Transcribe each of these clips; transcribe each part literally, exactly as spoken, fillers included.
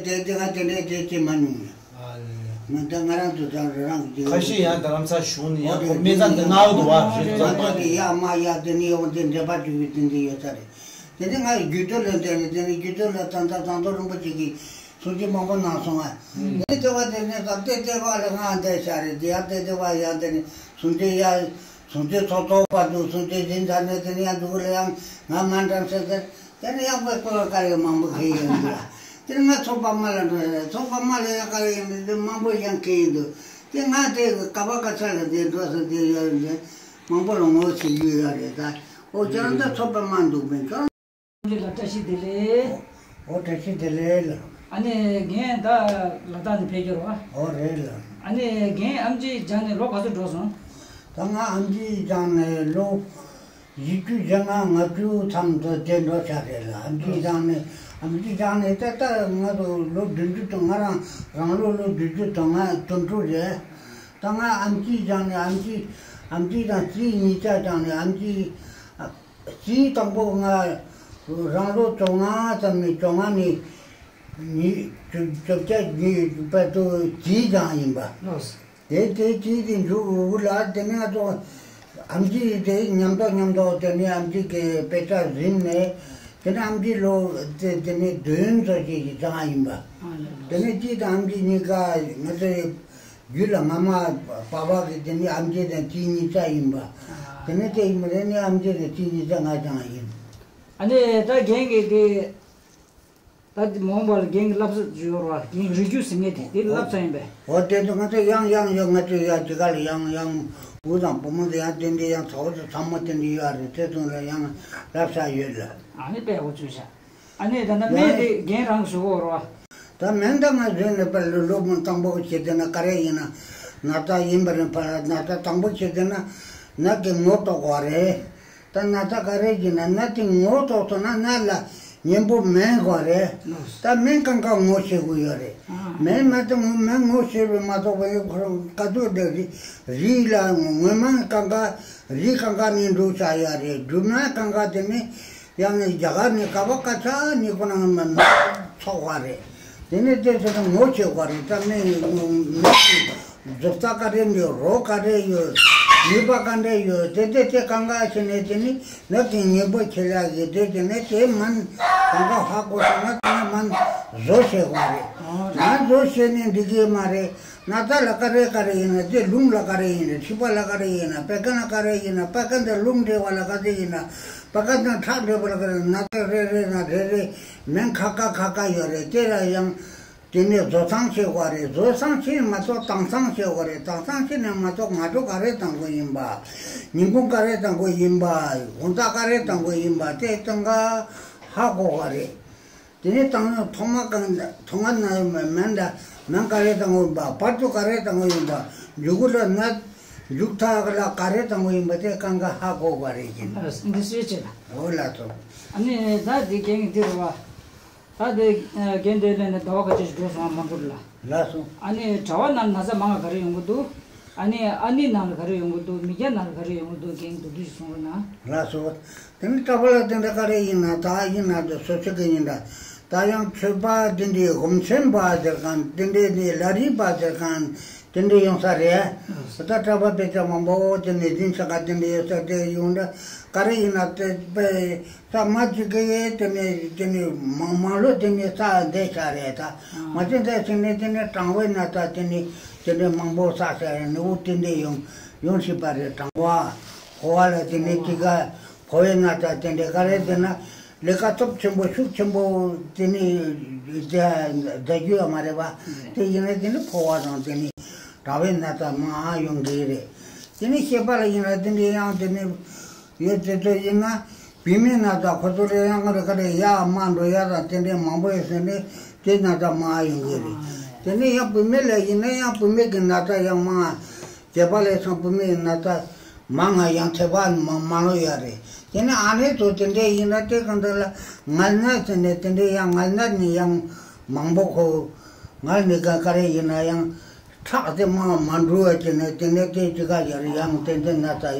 དེ་དེ་ག་དེ་འདྲའི་དེ་ཅི་མ་མྱོང་ཡ། ཨ་ལེ། མི་འདི་ང་རང་ཚོ་ཚང་རང་གི་ཁ་ཤས་ཡང་དྷ་རམ་ས་ཞུང་ནི་ཡང་ཁོ་སྨན་རྩྭ་འདི་ནག་འདུག་བ་རེད། ང་ཚོ་དེ་ཡ་མ་ཡ་དེ་ནི་ཡོང་དེ་འདྲེ་པ་འདྲ་བའི་དེ་འདྲ་ཡོད་ས་རེད། དེ་ནི་ང་རྒྱུད་སྟོད་ལ་བསྡད་ནས་དེ་ནི་རྒྱུད་སྟོད་ལ་ད་ལྟ་ཟམ་གདོང་རིན་པོ་ཆེ་གིས་གསུང་ཆོས་མང་པོ་གནང་སོང་ང་། དེ་ནི་དེ་བ་དེ་ནི་སྐབས་དེ་དེ་བ་ལ་ང་བསྡད་ཤག་རེད། དེ་ཡ་དེ་དེ་བ་ཡ་དེ་ནི་གསུང་ཆོས་ཡ་གསུང་ཆོས་ཚོགས་ཚོགས་པ་འདུག་གསུང་ཆོས་ཟིན་ཚར་ནས་དེ་ནི་ཡ་འདུག་ལ་ཡང་ང་མ་འགྲམ་ཟེར་ཟེར། དེ་ནས་ཡང་པའི་སྐོར་ལ་བཀའ་ཡོད་མང་པོ་ཁེལ་ཡོང་འདུག་ལ། དེ་ནས་ང་ཚོགས་པ་མ་ལ་འགྲོ་ཡ་རེད། ཚོགས་པ་མ་ལ་ཡང་བཀའ་ཡོད་མི་འདུག་མང་པོ་ཡང་ཁེལ་ཡོང་འདུག་དེ་ང་དེ་ག་བ་ག་ས་ལ་དེ་འགྲོ་ས་དེ་ཡོད་རེད། མང་པོ་ལ་ངོ་ཤེས་ཡོད་ཡ་རེད་ད། འོ་ཁྱེད་རང་ད་ཚོགས་པ་མ་འདུག་པས་ཁྱོད་རང་། ལ་བཀྲ་ཤིས་བདེ་ལེགས། འོ་བཀྲ་ཤིས་བདེ་ལེགས་ལ། ཨ་ནི་རྒན་ད་ལ་དྭགས་ནས་ཕེབས་ཀྱི་རེད་བ། འོ་རེད་ལ། ཨ་ནི་རྒན་ཨེམ་ཆི་སྦྱངས་ནས་ལོ་ག་ཚོད་འགྲོ་སོང་། ད་ང་ཨེམ་ཆི་སྦྱངས་ནས་ལོ་བཞི་བཅུ་ཞེ་ལྔ་ལྔ་བཅུ་མཚམས་དུ་དེ་འགྲོ་ཆགས་རེད་ལ། ཨེམ་ཆི་སྦྱངས་ནས་ཨེམ་ཆི་སྦྱངས་ནས་ད་ལྟ་ང་ཚོ་ལོ་བདུན་ཅུ་དང་ང་རང་རང་ལོ་ལོ་བདུན་ཅུ་དང་ལྔ་དོན་དྲུག་རེད། ད་ང་ཨེམ་ཆི་སྦྱངས་ནས་ཨེམ་ཆི་ཨེམ་ཆི་དང་རྩིས་གཉིས་ཆ་སྦྱངས་ནས་ཨེམ་ཆི་རྩིས་དང་པོ་ང་རང་ལོ་བཅོ་ལྔ་ཙམ་ནས་བཅོ་ལྔ་ནས་ཉི་བཅོ་བརྒྱད་ཉི་བར་དུ་རྩིས་སྦྱངས་ཡིན་པ། ལགས་སོ། དེ་དེ་དེ་དེ་འཇུག་ལ་དེ་ནས་ང་ཚོ་ཨེམ་ཆི་དེ་མཉམ་དུ་མཉམ་དུ་དེ་ནས་ཨེམ་ཆི་གི་དཔེ་ཆ་རིམ་ནས་དེ་ནས་ཨེམ་ཆི་ལོ་དེ་དེ་ནས་བདུན་ཙམ་ཞིག་སྦྱངས་ཡིན་པ། ཨ་ལེ་ལགས་སོ། དེ་ནས་རྩིས་དང་ཨེམ་ཆི་གཉིས་ཀ་ང་ཚོའི་རྒྱུད་ལ་མ་མ་པ་ཕ་གི་དེ་ནས་ཨེམ་ཆི་དང་རྩིས་གཉིས་ཆ་ཡིན་པ། ཨ། དེ་ནས་དེ་ཡིན་པ་རེད་ནས་ཨེམ་ཆི་དང་རྩིས་གཉིས་ཆ་ང་སྦྱངས་ཡིན། ཨ་ནི་ད་རྒན་གྱིས་དེ་ད་དེ་མ་འོངས་པ་ལ་རྒན་གྱི་བསླབ་ས་ཡོད་རེད་བ། རྒན་གྱི་རིགས་རྒྱུད་ཟེར་མཁན་དེ་དེ་བསླབ་ས་ཡིན་པས། འོ་དེ་ཚོ་ང་ཚོ་ཡང་ཡང་ཡང་ང་ཚོ་ཡང་དེ་ག་ལ་ཡང་ཡང་བུ་དང་བུ་མོ་དེ་ཡང་དེ་འདྲའི་ཡང་ཚ་བོ་ཚ་མོ་དེ་འདྲའི་ཡོད་རེད། དེ་ཚོ་ལ་ཡང་བསླབ་ས་ཡོད་ལ། ཨ་ནི་དཔེ་འོ་ཚོད་ཤ། ཨ་ནི་ད་ནི་སྨན་དེ་རྒན་རང་ཞུ་གོ་རེད་བ། ད་སྨན་ད་ང་བཟོས་ནས་པ་ལོ་ལོ་མོ་དང་པོ་བྱེད་དེ་ན་ག་རེ་ཡིན་ན་ན་ཚ་ཡིན་པ་རེད་པ། ན་ཚ་དང་པོ་བྱེད་དེ་ན་ནད་ཀྱི་ངོ་རྟོགས་པ་རེད། ད་ན་ཚ་ག་རེ་ཡིན་ན་ནད་དེ་ངོ་རྟོགས་སོང་ན་ནད་ལ་གཉེན་པོ་སྨན་དགོས་རེད། ད་སྨན་གང་ག་ངོ་ཤེས་དགོས་ཡོད་རེད། ཨ། སྨན་མ་གཏོགས་སྨན་ངོ་ཤེས་པ་མ་གཏོགས་པ་ཁོ་རང་ག་ཚོད་དེ་རི་རི་ལ་སྔོན་མ་གང་ག་རི་གང་ག་ནས་འགྲོ་ཆ་ཡོད་རེད། རྒྱུ་མ་གང་ག་དེ་ནས་ཡང་ནས་རྒྱ་གར་ནས་ག་བ་ག་ས་ནས་ཁོ་རང་མ་ཚོགས་པ་རེད། དེ་ནས་དེ་ཚོ་ངོ་ཤེས་དགོས་རེད། ད་སྨན་སྨན་གྱི་བཟོ་ལྟ་ག་རེ་ཡོད། རོ་ག་རེ་ཡོད། ནུས་པ་ག་འདྲ་ཡོད། དེ་དེ་དེ་གང་ག་ཤེས་ནས་དེ་ནི་ནད་ཀྱི་གཉེན་པོ་ཁྱེར་ཡག་གི་དེ་དེ་ནས་དེ་མན་གང་ག་ཧ་གོ་སོང་ན་དེ་ནས་མན་བཟོ་ཤེས་དགོས་རེད། མན་བཟོ་ཤེས་ནས་འགྲིག་གི་མ་རེད། ན་ཚ་ལ་ག་རེ་ག་རེ་ཡིན་ན་དེ་རླུང་ལ་ག་རེ་ཡིན་ན་མཁྲིས་པ་ལ་ག་རེ་ཡིན་ན་པད་ཁ་ན་ག་རེ་ཡིན་ན་པད་ཁ་ན་རླུང་འདྲེས་པ་ལ་ག་རེ་ཡིན་ན་པད་ཁ་ན་ཁྲག་འདྲེས་པ་ལ་ག་རེ་ན་ཚ་རེ་རེ་ན་རེ་རེ་མན་ཁ་ཁ་ཁ་ཁ་ཡོད་རེད། དེ་ལ་ཡང་དེ་ནས་བཟོ་ཚང་བྱེད་དགོས་རེད། བཟོ་ཚང་བྱེད་མ་གཏོགས་དྭངས་གཙང་བྱེད་དགོས་རེད། དྭངས་གཙང་བྱེད་ནས་མ་གཏོགས་སྔ་དྲོ་ག་རེ་བཏང་དགོས་ཡིན་པ། ཉིན་གུང་ག་རེ་བཏང་དགོས་ཡིན་པ། དགོང་དག་ག་རེ་བཏང་དགོས་ཡིན་པ་དེ་གང་ག་ཧ་གོ་དགོས་རེད། དེ་ནས་བཏང་ན་ཐོག་མ་གང་ཐོག་མ་ན་མན་ད་མན་ག་རེ་བཏང་དགོས་ཡིན་པ། བར་དུ་ག་རེ་བཏང་དགོས་ཡིན་པ། མཇུག་གུ་ལ་ན་མཇུག་ཐག་ལ་ག་རེ་བཏང་དགོས་ཡིན་པ་དེ་གང་ག་ཧ་གོ་དགོས་རེད་ཀྱི། འདི་སུས་བྱེད་ལ། འོ་ལགས་སོ། ཨ་ནི་ད་འདི་རྒན་གྱི་འདི་རུ་བ། ད་དེ་རྒན་དེ་ལས་ནས་ཟླ་བ་ཁ་ཅིག་འགྲོ་སོང་བ་མ་འགོར་ལ། ལགས་སོ། ཨ་ནི་གྲྭ་པ་ནང་ན་ཚ་མང་བ་ག་རེ་ཡོང་གི་འདུག་ཨ་ནི་ཨ་ནི་ནང་ལ་ག་རེ་ཡོང་གི་འདུག་མི་སྐྱ་ནང་ལ་ག་རེ་ཡོང་གི་འདུག་རྒན་མདོར་བསྡུས་ཤིག་གསུང་རོགས་གནང་། ལགས་སོ། དེ་ནི་གྲྭ་པ་ལ་དེ་འདྲ་ག་རེ་ཡིན་ན་ད་ཡིན་ན་དེ་སོ་སོ་གི་ཡིན་ད། ད་ཡང་ཆོས་པ་དེ་འདྲའི་སྒོམ་ཆེན་པ་ཟེར་མཁན་དེ་འདྲའི་ནི་ལ་རི་པ་ཟེར་མཁན་དེ་འདྲའི་ཡོང་ས་རེད། ད་གྲྭ་པ་དཔེ་ཆ་མང་པོ་དེ་ནི་འཛིན་ས་ག་དེ་འདྲའི་ཡོད་ས་དེ་ཡོང་ད་ག་རེ་ཡིན་ན་དེ་དཔེ། ས་མ་ཅིག་གི་དེ་ནས་དེ་ནས་མང་མང་ལོ་དེ་ནས་ས་འདས་ཤ་རེད་ད། མ་ཅིག་འདས་ཤིང་ནས་དེ་ནས་གྲང་བའི་ན་ཚ་དེ་ནས་དེ་ནས་མང་པོ་ས་ས་རེད། ནི་འུ་དེ་འདྲས་ཡོང་ཡོང་སྲིད་པ་རེད། གྲང་བ་ཕོ་བ་ལ་དེ་ནས་ཅིག་ག་ཕོ་བའི་ན་ཚ་དེ་འདྲས་ག་རེ་དེ་ན་ལས་ཀ་སྟོབས་ཆེན་པོ་ཤུགས་ཆེན་པོ་དེ་ནས་རྒྱ་རྒྱ་རྒྱུ་ཡ་མ་རེད་པ། དེ་ཡིན་ན་དེ་ནས་ཕོ་བ་དང་དེ་ནས་གྲང་བའི་ན་ཚ་མང་ཨ་ཡོང་གི་རེད། དེ་ནས་སྐྱེས་པ་ལ་ཡིན་ན་དེ་འདྲས་ཡང་དེ་ནས། ཡོད་དེ་ཚོ་ཡིན་ན་བུད་མེད་ན་ཚ་ཁོ་ཚོ་ལ་ཡང་རེ་ག་རེ་ཡ་མ་འགྲོ་ཡ་དང་དེ་འདྲའི་མང་པོ་ཡོད་ཟེར་ནས་དེ་ན་ཚ་མང་ཡོང་གི་རེད། དེ་ནས་ཡང་བུད་མེད་ལ་ཡིན་ན་ཡང་བུད་མེད་ཀྱི་ན་ཚ་ཡང་མང་སྐྱེས་པ་ལས་སང་བུད་མེད་ཀྱི་ན་ཚ་མང་ང་ཡང་ཐེ་བ་མང་མང་ལོ་ཡ་རེད། དེ་ནས་ཨ་ནེ་ཚོ་དེ་འདྲའི་ཡིན་ན་དེ་གང་འདྲ་ལ་མངལ་ནད་ཟེར་ནས་དེ་འདྲའི་ཡང་མངལ་ནད་ནི་ཡང་མང་པོ་ཁོ་མངལ་ནི་ག་ག་རེ་ཡིན་ན་ཡང་། ཁྲག་དེ་མང་མ་འགྲོ་བ་བྱས་ནས་དེ་ནས་དེ་ཅི་ག་ཡར་ཡང་དེ་འདྲ་ན་ཚ་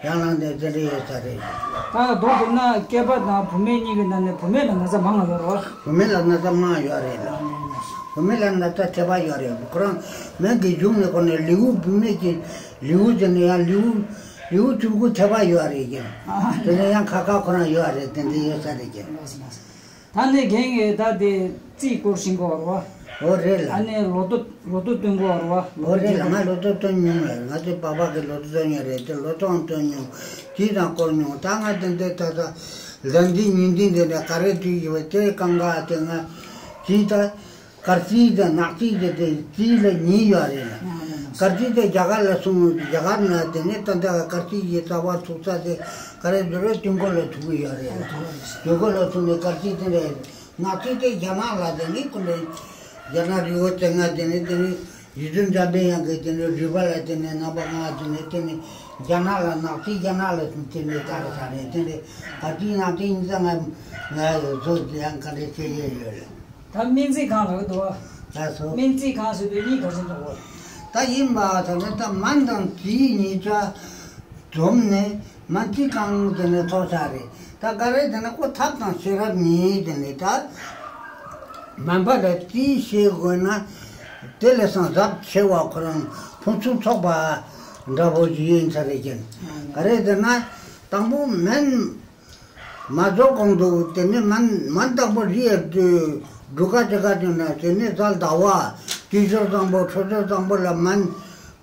ཡང་ལངས་ནས་དེ་འདྲ་ཡོད་ས་རེད། ད་མདོར་བསྡུ་ན་སྐྱེས་པ་དང་བུད་མེད་གཉིས་ཀྱི་ནང་ནས་བུད་མེད་ལ་ན་ཚ་མང་ང་ཡོད་རེད། བུད་མེད་ལ་ན་ཚ་མང་ཡོད་རེད་ལ། བུད་མེད་ལ་ན་ཚ་ཐེབས་པ་ཡོད་རེད། ཁོ་རང་སྨན་གྱི་གཞུང་ནས་ཁོ་ནས་ལེའུ་བུད་མེད་ཀྱི་ལེའུ་དེ་ནས་ཡང་ལེའུ་ལེའུ་བཅུ་དགུ་ཐེབས་པ་ཡོད་རེད་ཀྱི། དེ་ནས་ཡང་ཁ་ཁ་ཁོ་རང་ཡོད་རེད། དེ་འདྲ་ཡོད་ས་རེད་ཀྱི། ད་ནི་རྒན་གྱིས་ད་དེ་རྩིས་སྐོར་ཤེས་ཀྱི་ཡོད་རེད་བ། འོ་རེད་ལ། ཨ་ནི་ལོ་ཐོ་ལོ་ཐོ་སྟོན་གྱི་ཡོད་རེད་བ། འོ་རེད་ལ། ང་ལོ་ཐོ་སྟོན་མྱོང་ལ། ང་ཚོའི་པ་ཕ་གི་ལོ་ཐོ་སྟོན་མྱོང་རེད། དེ་ལོ་ཐོའང་སྟོན་མྱོང་། དེ་དང་སྐོར་མྱོང་། ད་ང་དེ་འདྲའི་ད་ད་ལན་འདི་ཉིན་འདི་འདི་ནས་ག་རེ་དུས་ཡོད་པ་དེ་གང་ག་དེ་ང་དེ་ད་སྐར་རྩིས་དང་ནག་རྩིས་དེ་དེ་རྩིས་ལ་གཉིས་ཡོད་རེད་ལ། སྐར་རྩིས་དེ་རྒྱ་གར་ལ་སོང་། རྒྱ་གར་ན་དེ་ནས་ད་ད་སྐར་རྩིས་ཀྱི་རྩ་བ་ཚུགས་ས་དེ་ག་རེ་དུས་རེད། དུས་འཁོར་ལ་ཐུག་གི་ཡོད་རེད་ལ། དུས་འཁོར་ལ་ཐུག་ནས་སྐར་རྩིས་དེ་རེད། ནག་རྩིས་དེ་རྒྱ་ནག་ལ་དེ་ནི་ཀུན་ནས་རྒྱ་ནག་རི་བོ་རྩེ་ལྔ་དེ་ནི་དེ་ནི་རྗེ་བཙུན་འཇམ་པའི་དབྱངས་ཀྱི་དེ་ནི་རུས་པ་ལ་དེ་ནི་རྣམ་པ་ལྔ་དེ་ནི་དེ་ནི་རྒྱ་ནག་ལ་ནག་རྩིས་རྒྱ་ནག་ལ་དེ་ནི་ད་རེ་ས་རེ་དེ་ནི་ཨ་ཏི་ནག་རྩིས་ཡིན་ཙང་ང་ང་བཟོ་དེ་ཡང་ག་འདྲ་བྱེད་ཡས་ཡོད་ལ། ད་སྨན་རྩིས་ཁང་ལ་འདུག་བ། ད་སོ། སྨན་རྩིས་ཁང་ཟེར་དུས་གཉིས་ག་ཚོད་འདུག་བ། ད་ཡིན་པ་ད་ནི་ད་སྨན་དང་རྩིས་གཉིས་ཆ་འཛོམས་ནས་སྨན་རྩིས་ཁང་དེ་ནས་ཐོག་ཆགས་རེད། ད་ག་རེ་དེ་ན་ཁོ་ཐབས་དང་ཤེས་རབ་གཉིས་དེ་ནས་ད་སྨན་པ་ལ་རྩིས་ཤེས་དགོས་ན་དེ་ལས་སང་ཟབ་ཆེ་བ་ཁོ་རང་ཕུན་སུམ་ཚོགས་པ་འདྲ་པོ་ཞིག་ཡིན་ས་རེད་ཀྱང་། ག་རེ་དེ་ན་དང་པོ་སྨན་མ་རྫོགས་གོང་དུ་དེ་ནས་སྨན་སྨན་དང་པོ་རི་ཡ་དུ་སྒྲུབ་ཀ་དེ་ཀ་དེ་ན་དེ་ནས་གཟའ་ཟླ་བ་དུས་ཚོད་བཟང་པོ་འཕྲོད་སྦྱོར་བཟང་པོ་ལ་སྨན་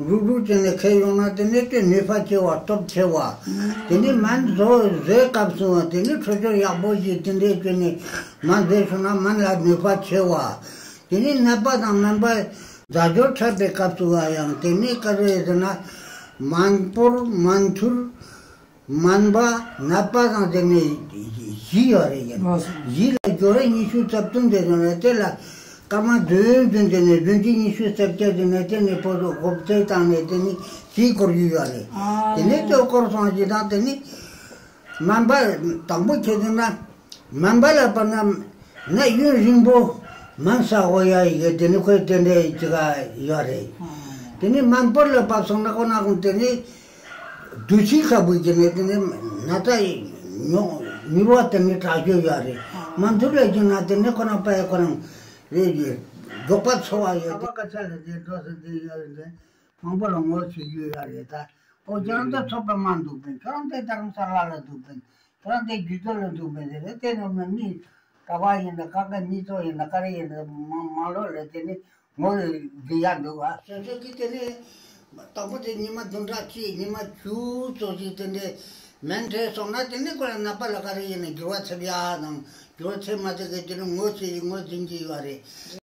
རུག་རུག་བྱས་ནས་ཁྱེར་ཡོང་ན་དེ་ནས་དེ་ནུས་པ་ཆེ་བ་སྟོབས་ཆེ་བ། དེ་ནས་སྨན་བཟོ་བཟོའི་སྐབས་སུ་དེ་ནས་འཕྲོད་སྦྱོར་ཡག་པོ་ཞིག་དེ་འདྲས་བྱས་ནས་སྨན་བཟོས་སོང་ན་སྨན་ལ་ནུས་པ་ཆེ་བ། དེ་ནས་ནད་པ་དང་སྨན་པ་རྫས་སྦྱོར་འཕྲད་པའི་སྐབས་སུ་ཡང་དེ་ནས་ག་རེ་ཟེར་ན་སྨན་ཕོར་སྨན་ཐུར། སྨན་པ་ནད་པ་དང་དེ་ནས་བཞི་ཡོད་རེད་ཡིན། ལགས་སོ། བཞི་ལ་སྦྱོར་བ་ཉི་ཤུ་རྩ་བདུན་དེ་ཡོད་རེད། དེ་ལ་སྐར་མ་བདུན་བདུན་དེ་ནས་བདུན་ཅུ་ཉི་ཤུ་རྩ་བརྒྱད་དེ་ནས་དེ་ནས་པོ་ཏོ་གོ་བརྩེགས་བཏང་ནས་དེ་ནས་བཞི་སྐོར་རྒྱུ་ཡོད་རེད། ཨ། དེ་ནས་དེ་སྐོར་སོང་ཞིག་དང་དེ་ནས་སྨན་པ་དང་པོ་ཁྱེད་དེ་ན་སྨན་པ་ལ་བབས་ན་ན་ཡུན་རིང་པོ་སྨན་ཟ་དགོས་ཡ་ཡི་གེ་དེ་ནི་ཁོའི་རྟེན་འབྲེལ་ཅིག་ཡོད་རེད། དེ་ནི་སྨན་ཕོར་ལ་བབས་སོང་ན་ཁོ་ན་ཁོང་དེ་ནི་བདུད་རྩི་ཁ་བུ་གྱི་ནི་དེ་ནི་ན་ཚ་མྱུར་བ་དེ་ནི་དྲག་ཤོས་ཡོད་རེད། སྨན་ཐུར་ལ་བྱུང་ན་དེ་ནི་ཁོ་ན་པའི་ཁོ་རང་རེད་ཡོད། མགྱོགས་པ་འཚོ་བ་ཡོད། ཁ་བ་ཁ་ཆ་ལ་དེ་འགྲོ་ས་དེ་ཡོད་རེད། མང་པོ་ལ་ངོ་ཤེས་རྒྱུ་ཡོད་རེད་ད། ཨོ་ཁྱོད་རང་ད་ཚོགས་པ་མ་འདུག་པིན། ཁྱོད་རང་དེ་རྡ་རམ་ས་ལ་ལ་འདུག་པིན། ཁྱོད་རང་དེ་རྒྱུད་སྟོད་ལ་འདུག་པིན་ཟེར་རེད། དེ་ནི་མི་མི་ག་བ་ཡིན་ན་ག་ག་མི་ཚོ་ཡིན་ན་ག་རེ་ཡིན་ན་མ་མ་ལོ་ལ་དེ་ནི་ངོ་འདི་ཡ་འདུག་ཨ། སོ་སོ་གི་དེ་ནི་དང་པོ་དེ་ཉི་མ་བདུན་ཕྲག་གཅིག་ཉི་མ་བཅུ་ཙོགས་ཅིག་དེ་འདྲའི་སྨན་ཁྲལ་སོང་ན་དེ་ནི་ཁོ་རང་ནད་པ་ལ་ག་རེ་ཡིན་ན་འགྱུར་བ་ཐེབས་ཡ་དང་འགྱུར་བ་ཐེབས་མ་ཐེབས་གི་དེ་ནི་ངོ་ཤེས་ངོ་འཛིན་གྱི་ཡོད་རེད།